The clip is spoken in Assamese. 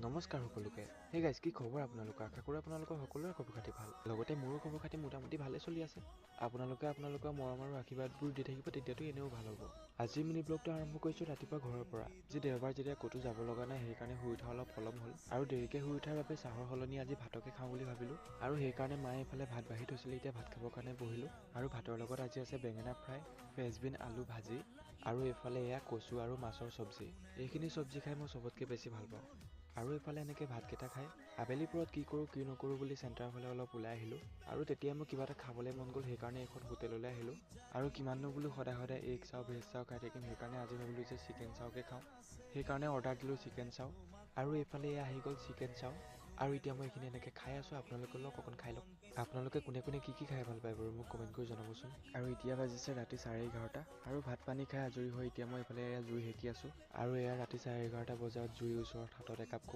নমস্কাৰ সকলোকে। হে গাইজ, কি খবৰ আপোনালোকৰ? আশা কৰোঁ আপোনালোকৰ সকলোৰে খবৰ খাতি ভাল, লগতে মোৰো খবৰ খাতি মোটামুটি ভালে চলি আছে। আপোনালোকে আপোনালোকৰ মৰম আৰু আশীৰ্বাদবোৰ দি থাকিব, তেতিয়াতো এনেও ভাল হ'ব। আজি মিনি ব্লগটো আৰম্ভ কৰিছোঁ ৰাতিপুৱা ঘৰৰ পৰা। আজি দেওবাৰ যেতিয়া ক'তো যাব লগা নাই, সেইকাৰণে শুই উঠা অলপ পলম হ'ল আৰু দেৰিকৈ শুই উঠাৰ বাবে চাহৰ সলনি আজি ভাতকে খাওঁ বুলি ভাবিলোঁ। আৰু সেইকাৰণে মায়ে এইফালে ভাত বাঢ়ি থৈছিলে, এতিয়া ভাত খাবৰ কাৰণে বহিলোঁ। আৰু ভাতৰ লগত আজি আছে বেঙেনা ফ্ৰাই, ফ্ৰেঞ্চবিন আলু ভাজি আৰু এইফালে এয়া কচু আৰু মাছৰ চব্জি। এইখিনি চব্জি খাই মই চবতকৈ বেছি ভাল পাওঁ। আৰু এইফালে এনেকৈ ভাতকেইটা খাই আবেলি পৰত কি কৰোঁ কি নকৰোঁ বুলি চেণ্টাৰৰ ফালে অলপ ওলাই আহিলোঁ। আৰু তেতিয়া মোৰ কিবা এটা খাবলৈ মন গ'ল, সেইকাৰণে এখন হোটেললৈ আহিলোঁ। আৰু কিমাননো বোলো সদায় সদায় এগ চাও, ভেজ চাও খাই থাকিম, সেইকাৰণে আজি ভাবিলোঁ যে চিকেন চাওকে খাওঁ। সেইকাৰণে অৰ্ডাৰ দিলোঁ চিকেন চাও। আৰু এইফালে এয়া আহি গ'ল চিকেন চাও। আৰু এতিয়া মই এইখিনি এনেকৈ খাই আছোঁ, আপোনালোকে লওক অকণ খাই লওক। আপোনালোকে কোনে কোনে কি কি খাই ভাল পায় বাৰু মোক কমেণ্ট কৰি জনাবচোন। আৰু এতিয়া বাজিছে ৰাতি 11:30 আৰু ভাত পানী খাই আজৰি হৈ এতিয়া মই এইফালে এয়া জুই সেকি আছোঁ। আৰু এয়া ৰাতি 11:30 বজাত জুইৰ ওচৰত হাতত একাপ